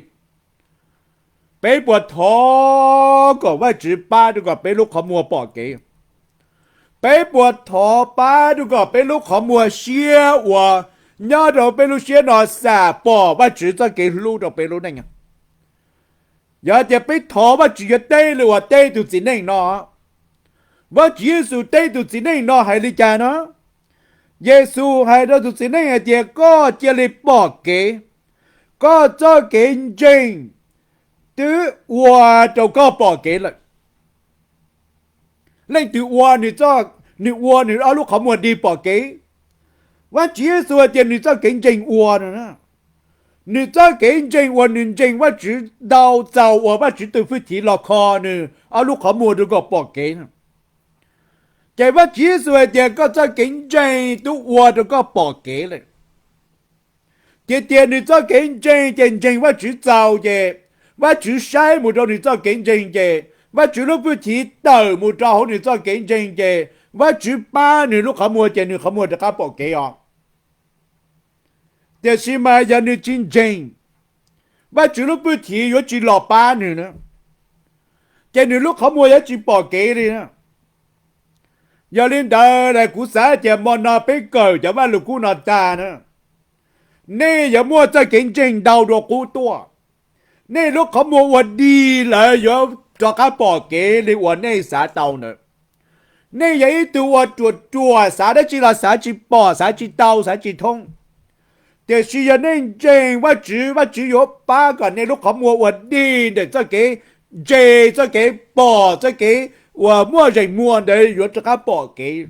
Peb puas thov kom Vajtswv pab rau kom peb lub qhov muag pom kev? Peb puas thov pab rau kom peb lub qhov muag siab uas nyob rau peb lub siab no xam pom Vajtswv txoj kev hlub rau peb lub neej? Yog tias peb thov, Vajtswv yuav teb li uas teb tus txiv neej no. Vajtswv Yexus teb tus txiv neej no hais li cas no? Yexus hais rau tus txiv neej hais tias, koj cia li pom kev, koj txoj kev ntseeg twb ua rau koj pom kev lawm. Leej twg ua nws, nws ua nws ob lub qhov muag dig pom kev? Vajtswv Yexus hais tias nws txoj kev ntseeg ua no, nws txoj kev ntseeg uas nws ntseeg Vajtswv ntau txaus uas Vajtswv tus hwj chim los kho nws ob lub qhov muag rau kom pom kev. Ces Vajtswv Yexus hais tias koj txoj kev ntseeg twb ua rau koj pom kev lawm. Ces tias nws txoj kev ntseeg ces ntseeg Vajtswv txaus ces Vajtswv saib mus rau nws txoj kev ntseeg ces Vajtswv lub hwj chim tawm mus rau hauv nws txoj kev ntseeg ces Vajtswv pab nws lub qhov muag ces nws qhov muag rov qab pom kev os. Tiam sis mas yog nws tsis ntseeg, Vajtswv lub hwj chim yuav tsis los pab nws na, ces nws lub qhov muag yuav tsis pom kev li na. Yog li ntawd las kuv xav tias hmo no peb kawm cov Vajluskub no tag na, nej yuav muaj txoj kev ntseeg ntau dua qub tuaj. Nej lub qhov muag uas dig lawm yuav rov qab pom kev li uas nej xav tau ntawd. Nej yog ib tug uas ruam ruam, xav dab tsi los xav tsis pom, xav tsis tau, xav tsis thoob. Tiam sis yog nej ntseeg Vajtswv, Vajtswv yuav pab kom nej lub qhov muag uas dig ntawm txoj kev ntseeg, txoj kev pom, txoj kev uas muaj zeem muag ntawd yuav rov qab pom kev,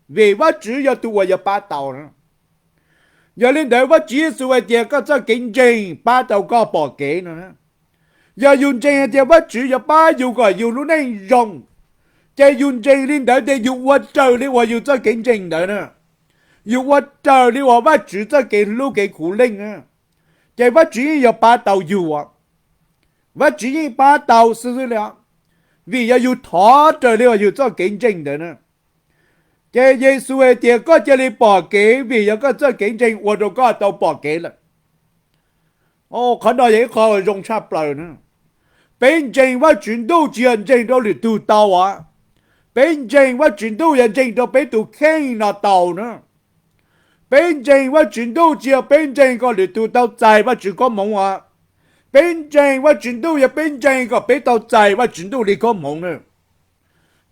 vim Vajtswv yog tus uas yuav pab tau na. Yog li ntawd Vajtswv Yexus hais tias koj txoj kev ntseeg pab tau koj pom kev no. Yog yus ntseeg hais tias Vajtswv yuav pab yus kom yus lub neej zoo, ces yus ntseeg li ntawd ces yus ua raws li uas yus txoj kev ntseeg ntawd na. Yus ua raws li uas Vajtswv txoj kev hlub kev khuv leej na, ces Vajtswv yeej yuav pab tau yus. Vajtswv yeej pab tau xwb xwb li, vim yog yus thov raws li uas yus txoj kev ntseeg ntawd na. Ces Yexus hais tias koj cia li pom kev vim yog koj txoj kev ntseeg ua rau koj tau pom kev lawm. Qhov no yog ib qho zoo tshaj plaws na. Peb ntseeg Vajtswv ntuj tsis yog ntseeg rau lwm tus tau as. Peb ntseeg Vajtswv ntuj yog ntseeg rau peb tus kheej no tau na. Peb ntseeg Vajtswv ntuj tsis yog peb ntseeg kom lwm tus tau txais Vajtswv koob hmoov as. Peb ntseeg Vajtswv Ntuj yog peb ntseeg kom peb tau txais Vajtswv Ntuj li koob hmoov na.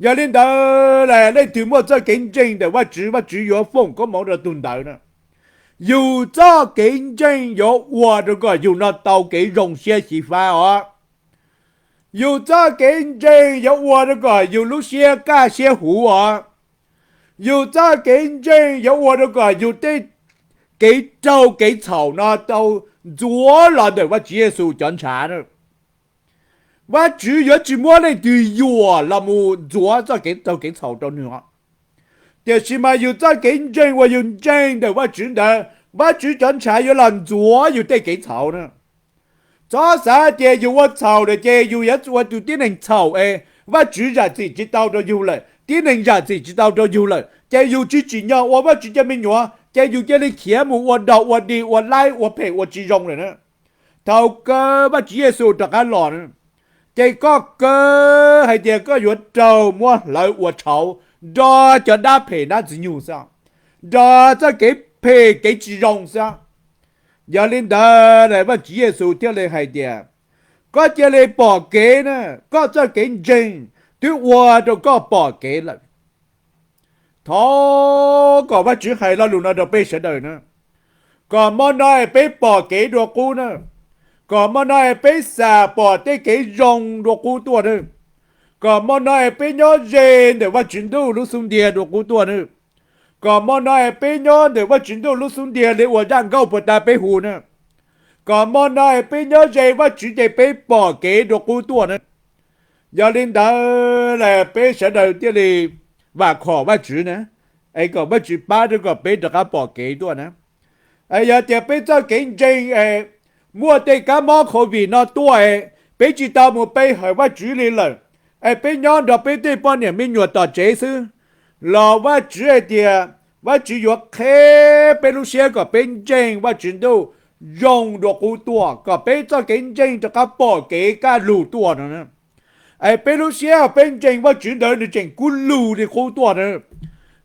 Yog li ntawd, leej twg muaj txoj kev ntseeg ntawm Vajtswv, Vajtswv yuav foom koob hmoov rau tus ntawd na. Yus txoj kev ntseeg yuav ua rau kom yus no tau kev zoo siab xyiv fab os. Yus txoj kev ntseeg yuav ua rau kom yus lub siab kaj siab huv os. Yus txoj kev ntseeg yuav ua rau kom yus tej kev raug kev txhaum no tau ntxuav los ntawm Vajtswv Yexus cov ntshav na. Vajtswv yuav tsis muab leej twg yuam los mus ntxuav txoj kev raug kev txhaum rau nws os. Tiam sis mas yus txoj kev ntseeg uas yus ntseeg ntawm Vajtswv ntawd, Vajtswv cov ntshav yuav los ntxuav yus tej kev txhaum na. Txhob xav tias yus ua txhaum lawm ces yus yuav ua tus tib neeg txhaum es Vajtswv zam txim tsis tau rau yus lawm, tib neeg zam txim tsis tau rau yus lawm, ces yus tsis tsim nyog ua Vajtswv cov me nyuam, ces yus cia li khiav mus ua dog ua dig, ua laib, ua phem, ua tsis zoo lawm na. Thaum kawg Vajtswv Yexus rov qab los na, ces koj kawg hais tias koj yuav raug muab hlawv ua tshauv nrog cov dab phem dab ntxwg nyoog xwb, nrog txoj kev phem kev tsis zoo xwb. Yog li ntawd, Vajtswv Yexus thiaj li hais tias, koj cia li pom kev na, koj txoj kev ntseeg twb ua rau koj pom kev lawm. Thov kom Vajtswv hais lo lus no rau peb sawv daws na, kom hmo no es peb pom kev dua qub na, kom hmo no es peb xam pom tej kev zoo dua qub tuaj na, kom hmo no es peb nyob ze ntawm Vajtswv Ntuj lub xub ntiag dua qub tuaj na, kom hmo no es peb nyob ntawm Vajtswv Ntuj lub xub ntiag li uas zaj nkauj puag ta peb hu na, kom hmo no es peb nyob ze Vajtswv ces peb pom kev dua qub tuaj na. Yog li ntawd las peb sawv daws thiaj li vam khom Vajtswv na, es kom Vajtswv pab rau kom peb rov qab pom kev tuaj na. Yog tias peb txoj kev ntseeg es muaj tej kab mob covid no tuaj es peb tsis tau mus pe hawm Vajtswv li lawm, es peb nyob nrog peb tej poj niam me nyuam tom tsev xwb, los Vajtswv hais tias Vajtswv yuav qheb peb lub siab kom peb ntseeg Vajtswv Ntuj zoo dua qub tuaj, kom peb txoj kev ntseeg rov qab pom kev kaj lug tuaj no. Es peb lub siab peb ntseeg Vajtswv ntawd nws tseem kub lug li qub tuaj na.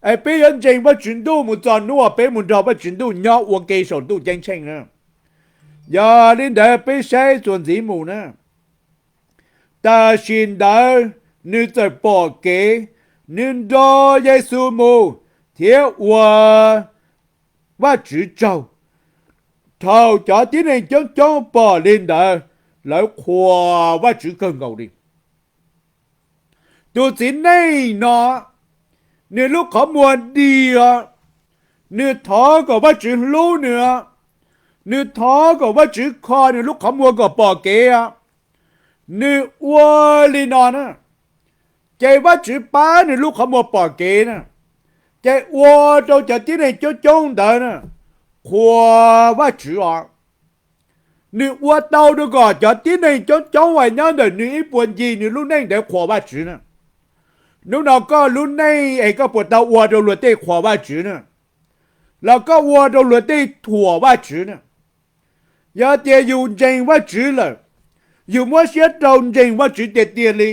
Es peb yuav ntseeg Vajtswv Ntuj mus txog hnub uas peb mus nrog Vajtswv Ntuj nyob ua ke saum ntuj ceeb tsheej na. Yog li ntawd peb saib txuas ntxiv mus na. Tam sim ntawd nws txawm pom kev, nws nrog Yexus mus thiab ua Vajtswv tsaug. Thaum cov tib neeg coob coob pom li ntawd, lawv qhuas Vajtswv kawg nkaus li. Tus txiv neej no, nws lub qhov muag dig os, nws thov kom Vajtswv hlub nws os, nws thov kom Vajtswv kho nws lub qhov muag kom pom kev os. Nws ua li no na, ces Vajtswv pab nws lub qhov muag pom kev na, ces ua rau cov tib neeg coob coob ntawd na qhuas Vajtswv os. Nws ua tau rau kom cov tib neeg coob coob uas nyob ntawm nws ib puag ncig nws lub neej ntawd qhuas Vajtswv na. Hnub no koj lub neej es koj puas tau ua rau luag tej qhuas Vajtswv na, los koj ua rau luag tej thuam Vajtswv na? Yog tias yus ntseeg Vajtswv lawm, yus muab siab rau ntseeg Vajtswv tiag tiag li,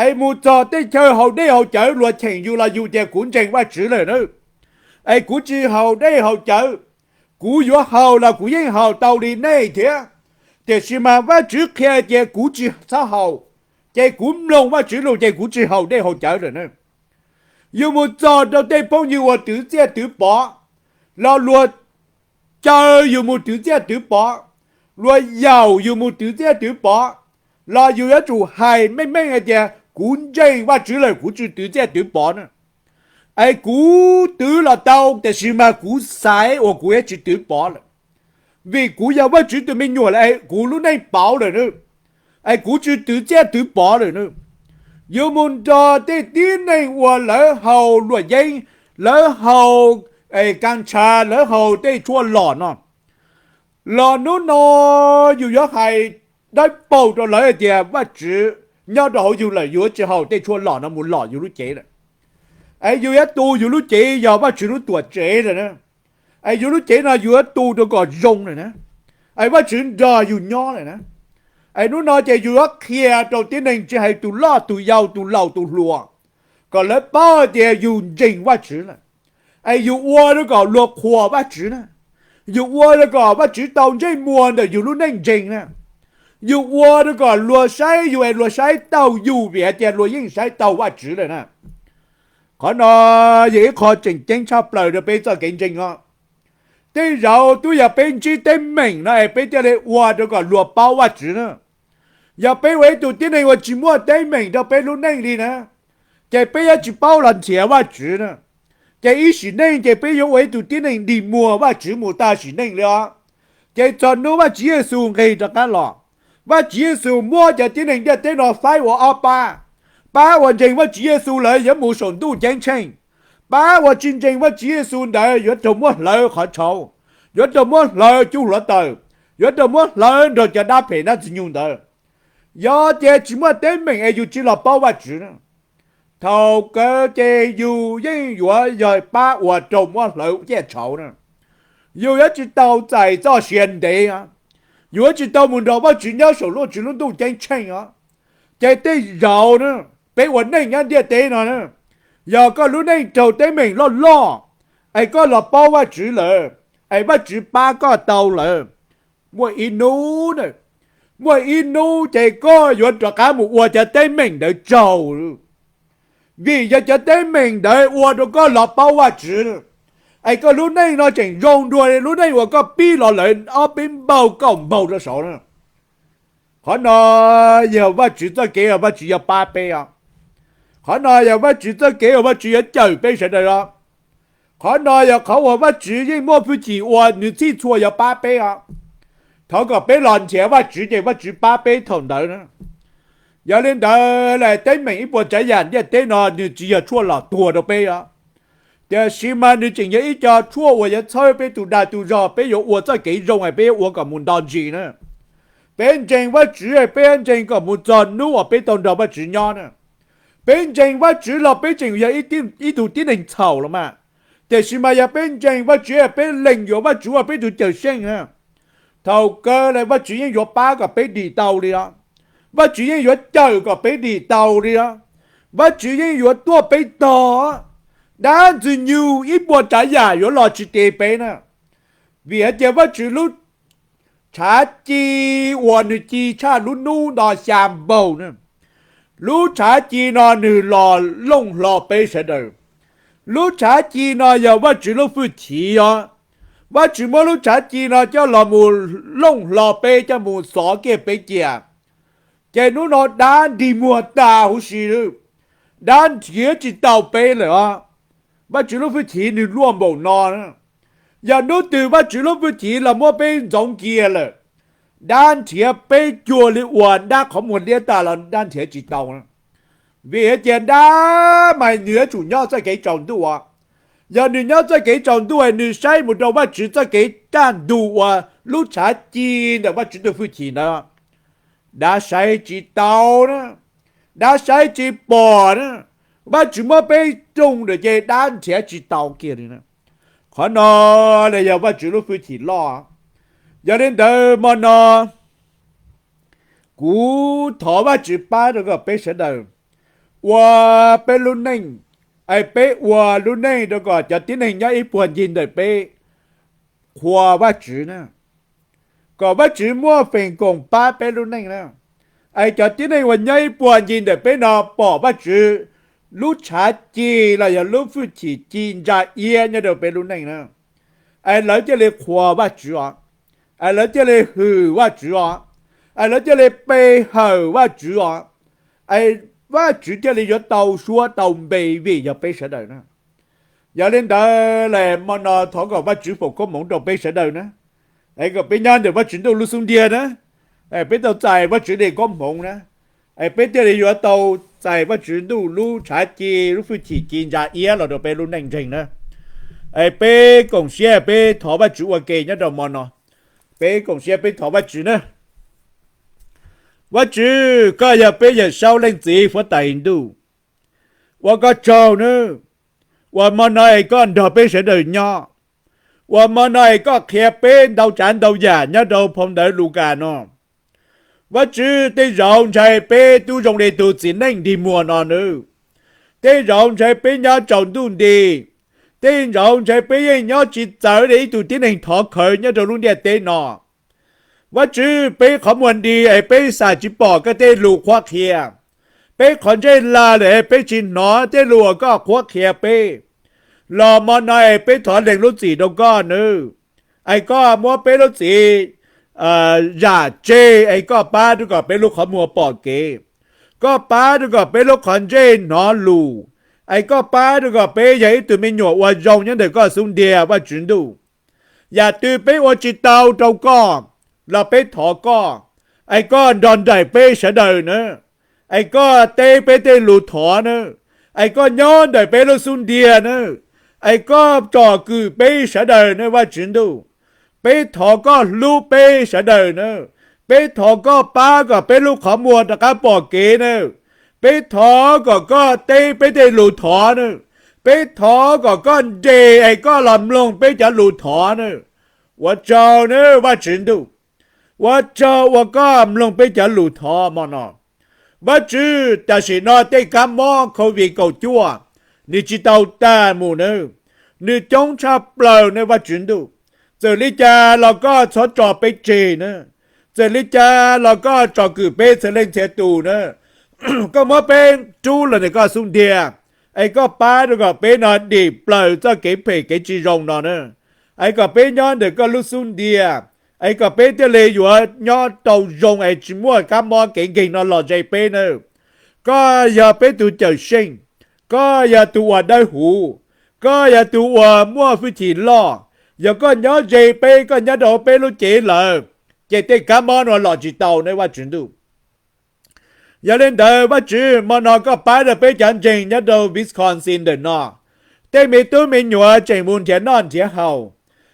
es mus txog tej chaw haus dej haus cawv luag cheem yus los yus tias kuv ntseeg Vajtswv lawm na, es kuv tsis haus dej haus cawv, kuv yuav haus los kuv yeej haus tau li nej thiab, tiam sis mas Vajtswv qhia tias kuv tsis txhob haus, ces kuv mloog Vajtswv lus ces kuv tsis haus dej haus cawv lawm na. Yus mus txog rau tej phooj ywg uas twv txiaj twv pov, los luag caw yus mus twv txiaj twv pov, luag yaum yus mus twv txiaj twv pov, los yus yuav tsum hais meej meej hais tias kuv ntseeg Vajtswv lawm, kuv tsis twv txiaj twv pov na. Es kuv twv los tau, tiam sis mas kuv xaiv uas kuv yuav tsis twv pov lawm, vim kuv yog Vajtswv tus me nyuam lawm es kuv lub neej pauv lawm na, es kuv tsis twv txiaj twv pov lawm na. Yuav mus nrog tej tib neeg uas lawv haus luam yeeb, lawv haus kas ntsha, lawv haus tej tshuaj lom no, los hnub no yus yuav hais dawb paug rau lawv hais tias Vajtswv nyob rau hauv yus lawm, yus yuav tsis haus tej tshuaj lom no mus lom yus lub cev lawm. Es yus yuav tu yus lub cev yog Vajtswv lub tuam tsev lawm na. Es yus lub cev no yus yuav tu rau kom zoo lawm na. Es Vajtswv nrog yus nyob lawm na. Es hnub no ces yus yuav qhia rau tib neeg tsis hais tus loj tus yau tus laus tus hluas, kom lawv paub tias yus ntseeg Vajtswv lawm. Es yus ua rau kom luag qhuas Vajtswv na. Yus ua rau kom Vajtswv tau ntsej muag ntawm yus lub neej ntseeg na. Yus ua rau kom luag saib yus es luag saib taus yus vim hais tias luag yeej saib taus Vajtswv lawm na. Qhov no yog ib qho tseem ceeb tshaj plaws rau peb txoj kev ntseeg os. Tej zaum twb yog peb ntsib teeb meem no es peb thiaj li ua rau kom luag paub Vajtswv na. Yog peb ua ib tug tib neeg uas tsis muaj teeb meem rau peb lub neej li na, ces peb yuav tsis paub los nrhiav Vajtswv na. Ces ib sim neej ces peb yuav ua ib tug tib neeg dig muag Vajtswv mus tag sim neej li os. Ces txog hnub Vajtswv Yexus nqis rov qab los, Vajtswv Yexus muab cov tib neeg ntiaj teb no faib ua ob pab. Pab uas ntseeg Vajtswv Yexus lawm yuav mus saum ntuj ceeb tsheej. Pab uas tsis ntseeg Vajtswv Yexus ntawd yuav raug muab hlawv qhov tshauv, yuav raug muab hlawv cub hluav taws, yuav raug muab hlawv nrog cov dab phem nab ntxwg nyoog ntawd. Yog tias tsis muaj teeb meem es yus tsis los paub Vajtswv na, thaum kawg ces yus yeej yuav yog pab uas raug muab hlawv ciaj tshauv na. Yus yuav tsis tau txais txoj sia ntev, yus yuav tsis tau mus nrog Vajtswv nyob saum Vajtswv lub ntuj ceeb tsheej os. Ces tej zaum na, peb ua neej nyob ntiaj teb no na, yog koj lub neej raug teeb meem loj loj, es koj los paub Vajtswv lawm, es Vajtswv pab koj tau lawm, muaj ib hnub na, muaj ib hnub ces koj yuav rov qab mus ua cov teeb meem ntawd tsaug. Vim yog cov teeb meem ntawd ua rau koj los paub Vajtswv, es koj lub neej no tseem zoo dua lub neej uas koj pib los lawm ob peb npaug kaum npaug rau saud na. Qhov no yog Vajtswv txoj kev uas Vajtswv yuav pab peb os. Qhov no yog Vajtswv txoj kev uas Vajtswv yuav cawm peb sawv daws os. Qhov no yog qhov uas Vajtswv yeej muaj hwj chim uas nws txhij txhua yuav pab peb os. Thov kom peb los nrhiav Vajtswv ces Vajtswv pab peb thaum ntawd na. Yog li ntawd lawm teeb meem ib puas tsav yam ntiaj teb no nws tsis yog tshuaj los tuag rau peb os. Tiam sis mas nws tseem yog ib co tshuaj uas yuav txhawb peb tus dag tus zog, peb yuav ua txoj kev zoo es peb yuav ua kom mus nto ntsis na. Peb ntseeg Vajtswv, peb ntseeg kom mus txog hnub uas peb tau nrog Vajtswv nyob na. Peb ntseeg Vajtswv los peb tseem yog ib tug tib neeg txhaum los mas, tiam sis mas yog peb ntseeg Vajtswv, peb lees yuav Vajtswv ua peb tus cawm seej na, thaum kawg lawm Vajtswv yeej yuav pab kom peb dim tau li os. Vajtswv yeej yuav cawm kom peb dim tau li os. Vajtswv yeej yuav tuaj peb tog. Dab ntxwg nyoog ib puas tsav yam yuav los tsis tiv peb na. Vim hais tias Vajtswv lub tshav ci uas nws ci tshaj lub hnub no xya npaug na. Lub tshav ci no nws los looj hlo peb sawv daws. Lub tshav ci no yog Vajtswv lub hwj chim os. Vajtswv muab lub tshav ci no coj los mus looj hlo peb, coj mus xov kiag peb cia. Ces hnub no dab nrig muag tas huv si, dab nrhiav tsis tau peb lawm os. Vajtswv lub hwj chim nws luaj npaum no. Yog hnub twg Vajtswv lub hwj chim los muab peb ntxoov kiag lawm, dab nrhiav peb cuag li uas dab qhov muag liab tas los dab nrhiav tsis tau. Vim hais tias dab mas nws yuav tsum nyob txoj kev tsaus ntuj os. Yog nws nyob txoj kev tsaus ntuj, nws saib mus rau Vajtswv txoj kev kaj ntug uas lub tshav ci ntawm Vajtswv tus hwj chim ntawd, dab saib tsis tau na, dab saib tsis pom na. Vajtswv muab peb rooj lawm ces dab nrhiav tsis tau kiag li. Qhov no los yog Vajtswv lub hwj chim loj. Yog li ntawd hmo no kuv thov Vajtswv pab rau kom peb sawv daws ua peb lub neej, es peb ua lub neej rau kom cov tib neeg nyob ib puag ncig ntawm peb qhuas Vajtswv na, kom Vajtswv muaj feem koom pab peb lub neej na. Es cov tib neeg uas nyob ib puag ncig ntawm peb no pom Vajtswv lub tshav ci los yog lub hwj chim ci ntsa iab nyob rau peb lub neej na, es lawv thiaj li qhuas Vajtswv os, es lawv thiaj li hwm Vajtswv os, es lawv thiaj li pe hawm Vajtswv os, es Vajtswv thiaj li yuav tau suab tau npe vim yog peb sawv daws na. Yog li ntawd lawm hmo no thov kom Vajtswv foom koob hmoov rau peb sawv daws na, es kom peb nyob ntawm Vajtswv ntuj lub xub ntiag na, es peb tau txais Vajtswv li koob hmoov na, es peb thiaj li yuav tau txais Vajtswv ntuj lub tshav ci, lub hwj chim ci ntsa iab los rau peb lub neej ntseeg na. Es peb koom siab peb thov Vajtswv ua ke nyob rau hmo no. Peb koom siab peb thov Vajtswv na. Vajtswv, koj yog peb Yawm Saub Leej Txiv Huab Tais Ntuj. Ua koj tsaug nawb, uas hmo no es koj nrog peb sawv daws nyob, uas hmo no es koj qhia peb ntau tsav ntau yam nyob rau phau ntawv Lukas no. Vajtswv, tej zaum ntshai peb twb zoo li tus txiv neej nrig muag no nawb. Tej zaum ntshai peb nyob tsaus ntuj nti. Tej zaum ntshai peb yeej nyob tsis txawv li ib tug tib neeg thov khawv nyob rau lub ntiaj teb no. Vajtswv, peb qhov muag nti es peb xav tsis pom koj tej lus qhuab qhia. Peb qhov ntsej lag lawm es peb tsis hnov tej lus uas koj qhuab qhia peb. Los hmo no es peb thov lees lub txim rau koj nawb. Es koj muab peb lub txim zam tseg, es koj pab rau kom peb lub qhov muag pom kev. Koj pab rau kom peb lub qhov ntsej hnov lus, es koj pab rau kom peb yog ib tug me nyuam ua zoo nyob ntawm koj xub ntiag, Vajtswv ntuj. Yam twg peb ua tsis tau rau koj los peb thov koj, es koj nrog nraim peb sawv daws na, es koj teb peb tej lus thov na, es koj nyob ntawm peb lub xub ntiag na, es koj tsom kwm peb sawv daws na, Vajtswv ntuj. Peb thov koj hlub peb sawv daws na. Peb thov koj pab kom peb lub qhov muag rov qab pom kev na. Peb thov kom koj teb peb tej lus thov na. Peb thov kom koj nres es koj los mloog peb cov lus thov na. Ua tsaug nawb, Vajtswv ntuj. Ua tsaug uas koj mloog peb cov lus thov hmo no. Vajtswv, tam sim no tej kab mob COVID kaum cuaj, nws tsis tau tag mus nawb. Nws coob tshaj plaws nawb, Vajtswv ntuj. Txawm li cas los koj txhob tso peb tseg nawb. Txawm li cas los koj tsom kwm peb txhia leej txhia tus nawb. Koj muab peb rub los ntawm koj xub ntiag, es koj pab rau kom peb no dim plaws txoj kev phem kev tsis zoo no nawb. Es kom peb nyob ntawm koj lub xub ntiag, es kom peb thiaj li yuav nyob tau zoo es tsis muaj kab mob kev nkeeg no los ze peb nawb. Koj yog peb tus Cawmseej, koj yog tus uas dawb huv, koj yog tus uas muaj hwj chim loj. Yog koj nyob ze peb, koj nyob rau peb lub cev lawm, ces tej kab mob no los tsis tau nawb, Vajtswv ntuj. Yog li ntawd, Vajtswv, hmo no koj pab rau peb cov ntseeg nyob rau Wisconsin ntawm no, tej me tub me nyuam tseem mus nrhiav noj nrhiav haus,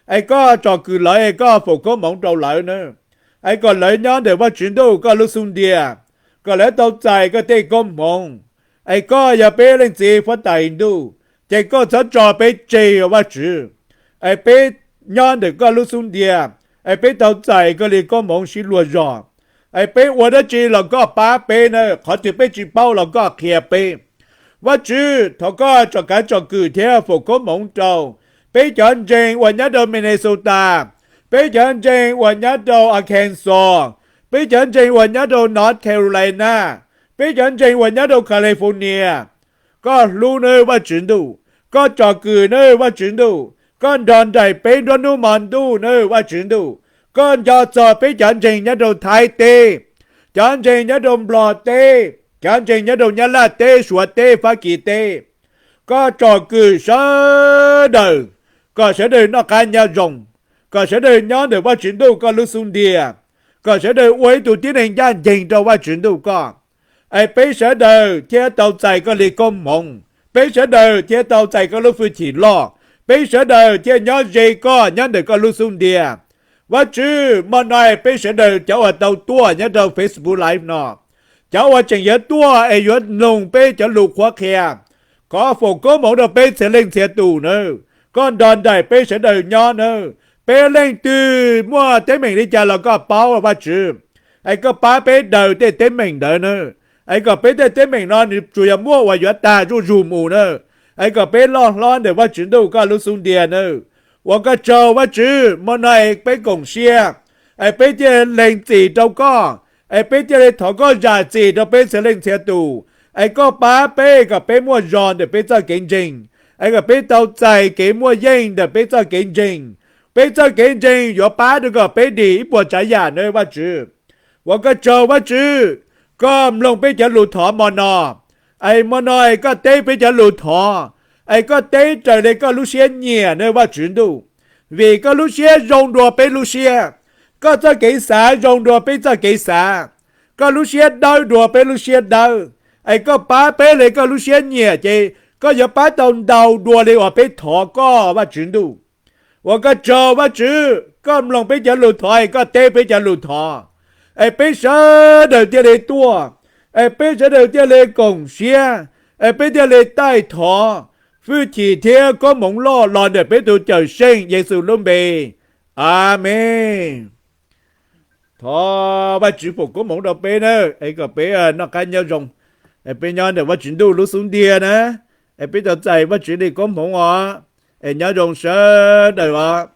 es koj tsom kwm lawv, es koj foom koob hmoov rau lawv nawb. Es kom lawv nyob ntawm, Vajtswv ntuj, koj lub xub ntiag, kom lawv tau txais koj tej koob hmoov. Es koj yog peb Leej Txiv Huab Tais Ntuj, ces koj txhob tso peb tseg, Vajtswv. Es peb nyob ntawm koj lub xub ntiag, es peb tau txais koj li koob hmoov sib luag zog. Es peb ua dab tsi los koj pab peb nawb, qhov twg peb tsis paub los koj qhia peb. Vajtswv, thov koj tsom kav tsom kwm thiab foom koob hmoov rau peb cov ntseeg uas nyob rau Minnesota, peb cov ntseeg uas nyob rau Arkansas, peb cov ntseeg uas nyob rau North Carolina, peb cov ntseeg uas nyob rau California. Koj hlub nawb, Vajtswv ntuj, koj tsom kwm nawb, Vajtswv ntuj, koj nrog nraim peb nruab hnub hmo ntuj nawb, Vajtswv ntuj. Koj nco txog peb cov ntseeg nyob rau Thaib teb, cov ntseeg nyob rau Nplog teb, cov ntseeg nyob rau Nyab Laj teb, Suav teb, Fab Kis teb. Koj tsom kwm sawv daws, kom sawv daws noj qab nyob zoo, kom sawv daws nyob ntawm, Vajtswv ntuj, koj lub xub ntiag, kom sawv daws ua ib tug tib neeg ncaj ncees rau, Vajtswv ntuj, koj. Es peb sawv daws thiaj tau txais koj li koob hmoov, peb sawv daws thiaj tau txais koj lub hwj chim loj, peb sawv daws thiaj nyob ze koj nyob ntawm koj lub xub ntiag. Vajtswv, hmo no peb sawv daws cov uas tau tuaj nyob rau Facebook Live no, cov uas tseem yuav tuaj es yuav mloog peb cov lus qhuab qhia, koj foom koob hmoov rau peb txhia leej txhia tus nawb. Koj nrog nraim peb sawv daws nyob nawb. Peb leej twg muaj teeb meem li cas los koj paub, Vajtswv. Es koj pab peb daws tej teeb meem ntawd nawb. Es kom peb tej teeb meem no nws tsuas yog muaj uas yuav tag zuj zus mus nawb. Es kom peb loj hlob ntawm, Vajtswv ntuj, koj lub xub ntiag nawb. Ua koj tsaug, Vajtswv, hmo no es peb koom siab, es peb thiaj lees txim rau koj, es peb thiaj li thov koj zam txim rau peb txhia leej txhia tus. Es koj pab peb kom peb muaj zog ntawm peb txoj kev ntseeg, es kom peb tau txais kev muaj yeej ntawm peb txoj kev ntseeg. Peb txoj kev ntseeg yuav pab rau kom peb dim ib puas tsav yam nawb, Vajtswv. Ua koj tsaug, Vajtswv, koj mloog peb cov lus thov hmo no. Es hmo no es koj teb peb cov lus thov, es koj teb raws li koj lub siab nyiam nawb, Vajtswv ntuj. Vim koj lub siab zoo dua peb lub siab, koj txoj kev xav zoo dua peb txoj kev xav, koj lub siab dawb dua peb lub siab dawb. Es koj pab peb li koj lub siab nyiam, ces koj yuav pab tau ntau dua li uas peb thov koj, Vajtswv ntuj. Ua koj tsaug, Vajtswv, koj mloog peb cov lus thov, es koj teb peb cov lus thov, es peb sawv daws thiaj li tuaj, es peb sawv daws thiaj li koom siab, es peb thiaj li taij thov hwj chim thiab koob hmoov loj los ntawm peb tus Cawmseej Yexus lub npe. Amees. Thov Vajtswv foom koob hmoov rau peb nawb, es kom peb noj qab nyob zoo, es peb nyob ntawm Vajtswv ntuj lub xub ntiag na, es peb tau txais Vajtswv li koob hmoov os, es nyob zoo sawv daws os.